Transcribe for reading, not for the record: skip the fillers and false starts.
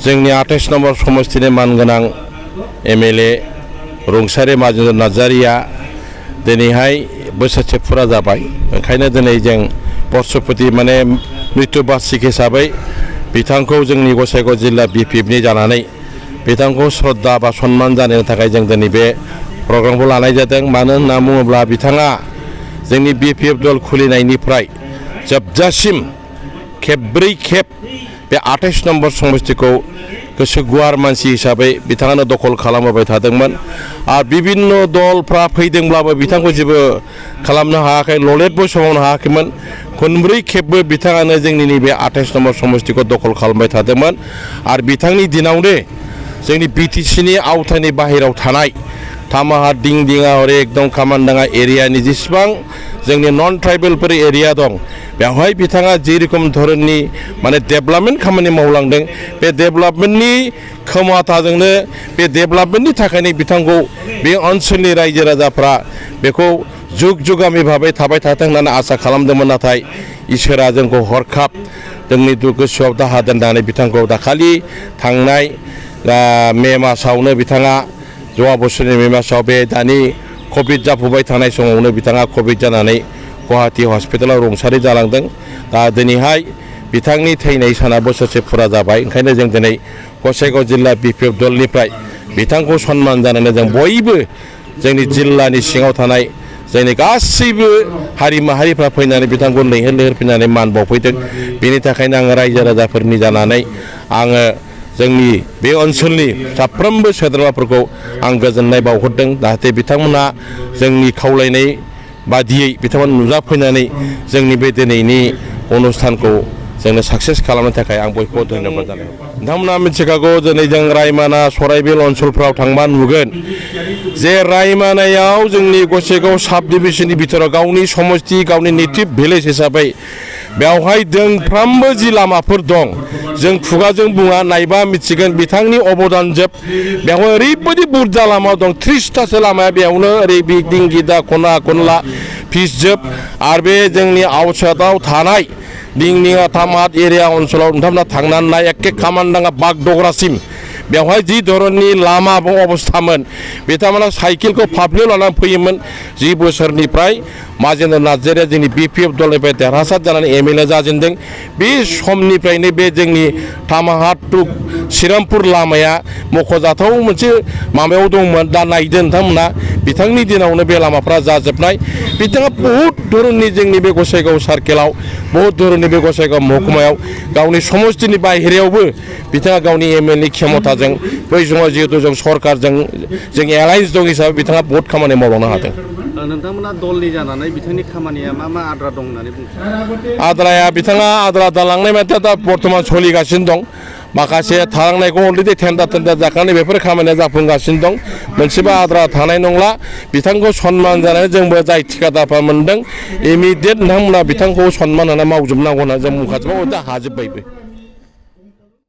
जोंनि 28 नम्बर समस्थिनि मानगोनां एमएलए रुंसारि माजिद नार्जारिया दिनैहाय बोसोरसे फुरा जाबाय। ओंखायनो दिनै जों बर्षपति माने मृत्यु बार्षिक हिसाबै बिथांखौ जोंनि गसाइगाव जिल्ला बिपिएफनि जानानै बिथांखौ श्रद्धा बा सन्मान जानायनि थाखाय जों दिनै बे प्रग्रामखौ लानाय जादों। मानो होनना बुङोब्ला बिथाङा जोंनि बिपिएफ दल खुलिनायनिफ्राय जोबजासिम खेबब्रै खेब बे 28 नम्बर समस्थिखौ गोसो गुवार मानसि हिसाबै बिथाङानो दखल खालामबाय थादोंमोन। आरो बिभिन्न दलफ्रा फैदोंब्लाबो बिथांखौ जेबो खालामनो हायाखै, ललेटबो समावनो हायाखैमोन। खनब्रै खेबबो बिथाङानो जोंनि नैबे 28 नम्बर समस्थिखौ दखल खालामबाय थादोंमोन। आरो बिथांनि दिनावनो जोंनि बिटिसिनि आवथानि बाहेराव थानाय थामाहाट दिंदिङा हरै एकदम खामानदाङा एरियानि जेसेबां जोंनि नन ट्राइबेलफोर एरिया दं बेवहाय बिथाङा जे रोखोम धरननि माने डेभेलपमेन्ट खामानि मावलांदों, बे डेभेलपमेन्टनि खोमाथाजोंनो बे डेभेलपमेन्टनि थाखायनो बिथांखौ बे ओनसोलनि रायजो राजाफ्रा बेखौ जुग जुगामि भाबै थाबाय थाथों होननानै आसा खालामदोंमोन। नाथाय इसोरा जोंखौ हरखाब जोंनि गोसोआव दाहा दोननानै बिथांखौ दाखालि थांनाय मे मासावनो बिथाङा जवा बोसोरनि मे मासाव बे दानि कभिड जाफुबाय थानाय समावनो बिथाङा कभिड जानानै गुवाहाटी हस्पिटालाव रुंसारि जालांदों। दा दिनैहाय बिथांनि थैनाय साना बोसोरसे फुरा जाबाय। ओंखायनो जों दिनै गसाइगाव जिल्ला बिपिएफ दलनिफ्राय बिथांखौ सन्मान जानानै जों बयबो जोंनि जिल्लानि सिङाव थानाय जोंनि गासैबो हारि माहारिफ्रा फैनानै बिथांखौ लैहोर लैहोर फैनानै मान बावफैदों। बेनि थाखायनो आङो रायजो राजाफोरनि जानानै आङो जोंनि बे ओनसोलनि साफ्रोमबो सोद्रोमाफोरखौ आं गोजोननाय बावहरदों। जाहाथे बिथांमोना जोंनि खावलायनाय बादियै बिथांमोन नुजाफैनानै जोंनि बे दिनैनि अनुस्थानखौ जोंनो साक्सेस खालामनो थाखाय आं बयखौबो धन्यबाद जानाय। नोंथांमोना मिथिखागौ दिनै जों रायमाना सराइबिल ओनसोलफ्राव थांबा नुगोन जे रायमानायाव जोंनि गसाइगाव साब डिभिजननि बिथोराव गावनि समस्ति गावनि नेटिभ भिलेज हिसाबै बेवहाय दोंफ्रामबो जि लामाफोर दं जों खुगाजों बुङा, नायबा मिथिगोन बिथांनि अबदान जोब। बेवहाय ओरैबायदि बुरजा लामा दं, 30थासो लामाया बेयावनो ओरै बिल्डिं गिदा खना खनला फिस जोब। आरो बे जोंनि आउटसाइडआव थानाय दिंदिङा थामाहाट एरिया ओनसोलाव नोंथांमोना थांनानै नाय एखे खामानदाङा बागडगरासिम बेवहाय जि धरननि लामा अबस्थामोन बिथांमोना साइकेलखौ फाफ्लियाव लानानै फैयोमोन। 10 बोसोरनिफ्राय माजिद नार्जारिया जोंनि बिपिएफ दलनिफ्राय देरहासार जानानै एमएलए जाजेनदों। बे समनिफ्रायनो बे जोंनि थामाहाट टु श्रीरामपुर लामाया मख'जाथाव मोनसे माबायाव दंमोन। दा नायदो नोंथांमोना बिथांनि दिनावनो बे लामाफ्रा जाजोबनाय। बिथाङा बहुद धरननि जोंनि बे गसाइगाव सार्केलाव बहुद धरननि बे गसाइगाव महकुमायाव गावनि समस्तिनि बाहेरायावबो बिथाङा गावनि एमएलए क्षमताजों बै समाव जिहेतु जों सरकारजों जों एलायन्स दं हिसाबै बिथाङा बहुद खामानि मावलांनो हादों। नोंथांमोना दलनि जानानै बिथांनि खामानिया मा मा आद्रा दं होननानै बुङो? आद्राया बिथाङा आद्रा दालांनाय मेथाइआ दा बर्थमान सोलिगासिनो दं। माखासे थालांनायखौ अलरेडि टेन्डार जाखानाय बेफोर खामानिया जाफुंगासिनो दं। मोनसेबो आद्रा थानाय नंला। बिथांखौ सन्मान जानानै जोंबो जाय थिकादारफोर मोनदों इमिडियेट नोंथांमोना बिथांखौ सन्मान होनानै मावजोबनांगौ होनना जों बुंखाजोबबाय, दा हाजोब्बायबो।